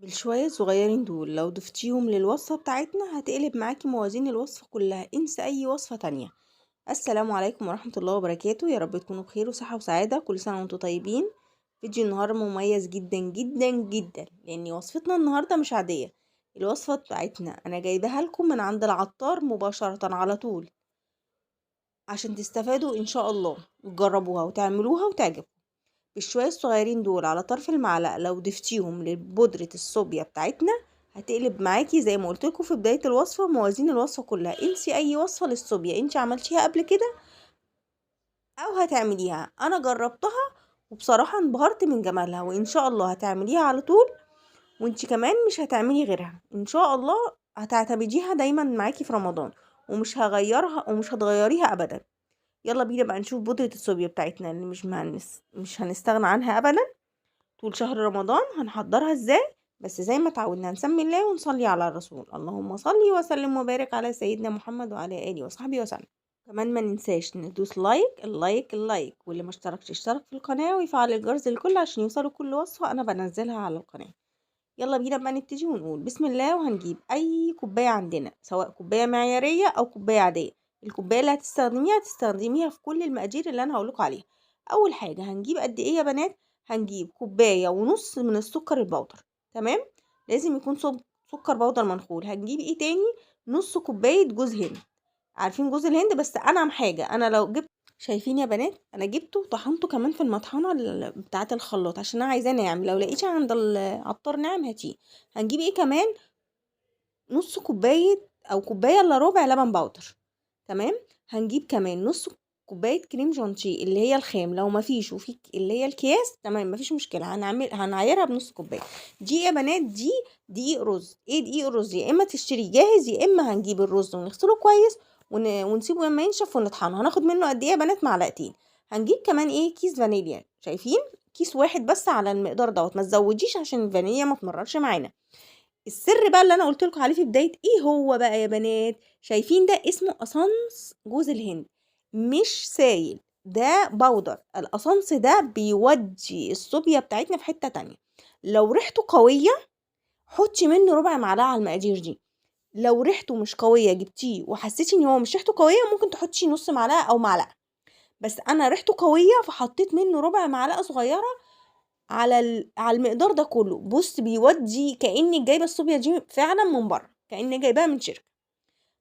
بالشوية الصغيرين دول لو ضفتيهم للوصفة بتاعتنا هتقلب معاكي موازين الوصفة كلها، انسى اي وصفة تانية. السلام عليكم ورحمة الله وبركاته، يا رب تكونوا بخير وصحة وسعادة، كل سنة وانتم طيبين. فيديو النهاردة مميز جدا جدا جدا لان وصفتنا النهاردة مش عادية. الوصفة بتاعتنا انا جايباها لكم من عند العطار مباشرة على طول عشان تستفادوا ان شاء الله وتجربوها وتعملوها وتعجبكم. بالشوية الصغيرين دول على طرف المعلقة لو ضفتيهم لبودرة الصوبيا بتاعتنا هتقلب معاكي زي ما قلت لكم في بداية الوصفة موازين الوصفة كلها. انسي اي وصفة للصوبيا انت عملتيها قبل كده او هتعمليها، انا جربتها وبصراحة انبهرت من جمالها، وان شاء الله هتعمليها على طول وانت كمان مش هتعملي غيرها ان شاء الله، هتعتمديها دايما معاكي في رمضان ومش هغيرها ومش هتغيريها ابدا. يلا بينا بقى نشوف بودرة الصوبيا بتاعتنا اللي مش هنستغنى عنها ابدا طول شهر رمضان. هنحضرها ازاي؟ بس زي ما اتعودنا نسمي الله ونصلي على الرسول، اللهم صلي وسلم وبارك على سيدنا محمد وعلى اله وصحبه وسلم. كمان ما ننساش ندوس like ال like ال like، واللي ما اشتركش اشترك في القناة ويفعل الجرس للكل عشان يوصلوا كل وصفة انا بنزلها على القناة. يلا بينا بقى نبتدي ونقول بسم الله. وهنجيب اي كوباية عندنا، سواء كوباية معيارية او كوباية عادية، الكوباية اللي هتستخدميها تستخدميها في كل المقادير اللي انا هقولكوا عليها. اول حاجة هنجيب قد ايه يا بنات؟ هنجيب كوباية ونص من السكر البودر، تمام؟ لازم يكون سكر بودر منخول. هنجيب ايه تاني؟ نص كوباية جوز هند. عارفين جوز الهند؟ بس انعم حاجة انا لو جبت، شايفين يا بنات انا جبته وطحنته كمان في المطحنه بتاعه الخلاط عشان انا عايزاه ناعم، لو لقيتي عند العطار ناعم هاتيه. هنجيب ايه كمان؟ نص كوباية او كوباية الا ربع لبن بودر، تمام؟ هنجيب كمان نص كوباية كريم شانتيه اللي هي الخام، لو مفيش وفي اللي هي الكياس تمام مفيش مشكلة، هنعايرها بنص كوباية. دي يا بنات دي دقيق رز. ايه دقيق الرز؟ يا اما تشتريه جاهز يا اما هنجيب الرز ونغسله كويس ونسيبه لما ينشف ونطحنه. هناخد منه قد ايه يا بنات؟ معلقتين. هنجيب كمان ايه؟ كيس فانيليا، شايفين؟ كيس واحد بس على المقدار دوت، ما تزوديش عشان الفانيليا ما تمررش معانا. السر بقى اللي انا قلت لكم عليه في بداية ايه هو بقى يا بنات؟ شايفين ده اسمه essence جوز الهند، مش سايل، ده powder. ال essence ده بيودي الصوبيا بتاعتنا في حتة تانية. لو ريحته قوية حطي منه ربع معلقه على المقادير دي، لو ريحته مش قوية جبتيه وحسيتي ان هو مش ريحته قوية ممكن تحطي نص معلقه او معلقه، بس انا ريحته قوية فحطيت منه ربع معلقه صغيرة على المقدار ده كله. بص بيودي كانك جايبه الصوبيا دي فعلا من بره، كانك جايباها من شركة.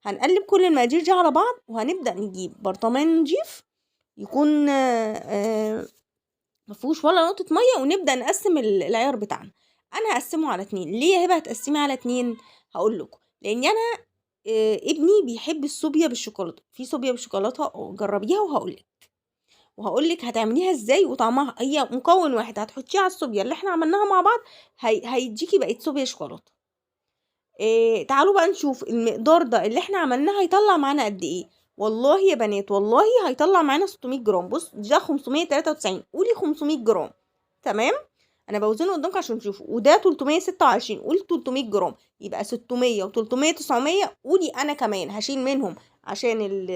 هنقلب كل المقادير دي على بعض وهنبدا نجيب برطمان نضيف يكون مفيهوش ولا نقطة مية، ونبدا نقسم العيار بتاعنا. انا هقسمه على 2. ليه يا هبه هتقسميه على 2؟ هقول لكم، لان انا ابني بيحب الصوبيا بالشوكولاته. في صوبيا بالشوكولاته جربيها وهقول لك هتعمليها ازاي وطعمها. هي مكون واحد هتحطيه على الصوبيا اللي احنا عملناها مع بعض، هيديكي بقت صوبيا شوكولاتة. تعالوا بقى نشوف المقدار ده اللي احنا عملناه هيطلع معانا قد ايه. والله يا بنات والله هيطلع معانا 600 جرام. بص ده 593، قولي 500 جرام، تمام؟ انا بوزنه قدامكم عشان تشوفوا. وده 326، قولي 300 جرام، يبقى 600 و300 900. قولي انا كمان هشيل منهم عشان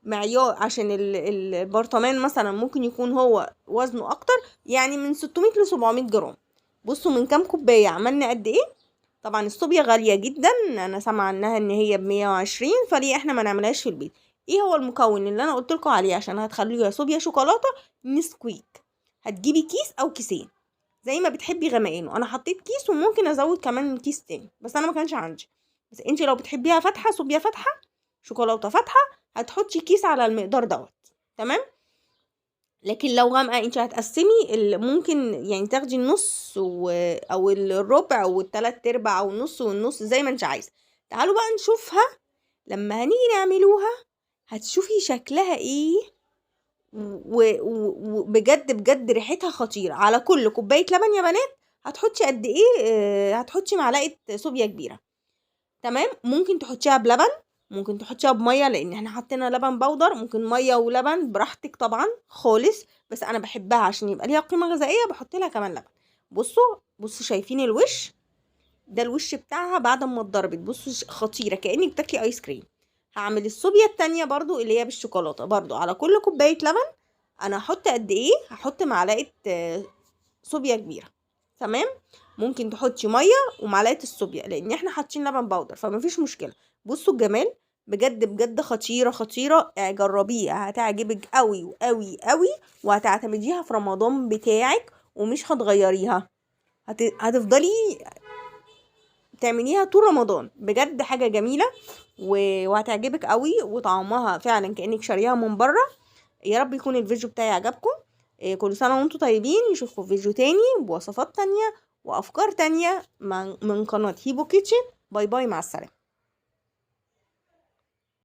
المعيار، عشان البرطمان مثلا ممكن يكون هو وزنه اكتر، يعني من 600 ل 700 جرام. بصوا من كام كوباية عملنا قد ايه. طبعا الصوبيا غالية جدا، انا سامعه عنها ان هي ب120، فليه احنا ما نعملهاش في البيت؟ ايه هو المكون اللي انا قلت لكم عليه عشان هتخليها صوبيا شوكولاتة؟ نسكويك. هتجيبي كيس او كيسين زي ما بتحبي غمقانه. انا حطيت كيس وممكن ازود كمان كيس تاني، بس انا ما كانش عندي. بس انت لو بتحبيها فاتحة، صوبيا فاتحة شوكولاتة فاتحة، هتحطي كيس على المقدار دوت، تمام؟ لكن لو غامقه انت هتقسمي، ممكن يعني تاخدي النص او الربع والتلات ارباع او النص والنص زي ما انت عايزه. تعالوا بقى نشوفها لما هنيجي نعملوها هتشوفي شكلها ايه، وبجد بجد ريحتها خطيرة. على كل كوباية لبن يا بنات هتحطي قد ايه؟ هتحطي معلقه صوبيا كبيرة، تمام؟ ممكن تحطيها بلبن، ممكن تحطيها بميه لان احنا حطينا لبن بودر، ممكن مية ولبن براحتك طبعا خالص، بس انا بحبها عشان يبقى ليها قيمة غذائية بحط لها كمان لبن. بصوا شايفين الوش ده؟ الوش بتاعها بعد ما اتضربت، بصوا خطيرة كانك بتاكلي ايس كريم. هعمل الصوبيا التانية برضو اللي هي بالشوكولاته، برضو على كل كوباية لبن انا هحط قد ايه؟ هحط معلقه صوبيا كبيرة، تمام. ممكن تحطي مية ومعلقة الصوبيا، لان احنا حاطين لبن بودر فمفيش مشكلة. بصوا الجمال، بجد بجد خطيرة خطيرة، جربيها هتعجبك قوي قوي قوي، وهتعتمديها في رمضان بتاعك ومش هتغيريها، هتفضلي تعمليها طول رمضان. بجد حاجة جميلة وهتعجبك قوي، وطعمها فعلا كأنك شاريها من بره. يا رب يكون الفيديو بتاعي عجبكم. كل سنة وانتم طيبين. نشوفكم في فيديو تاني بوصفات تانية وأفكار تانية من قناة هيبو كيتشن. bye bye، مع السلامة.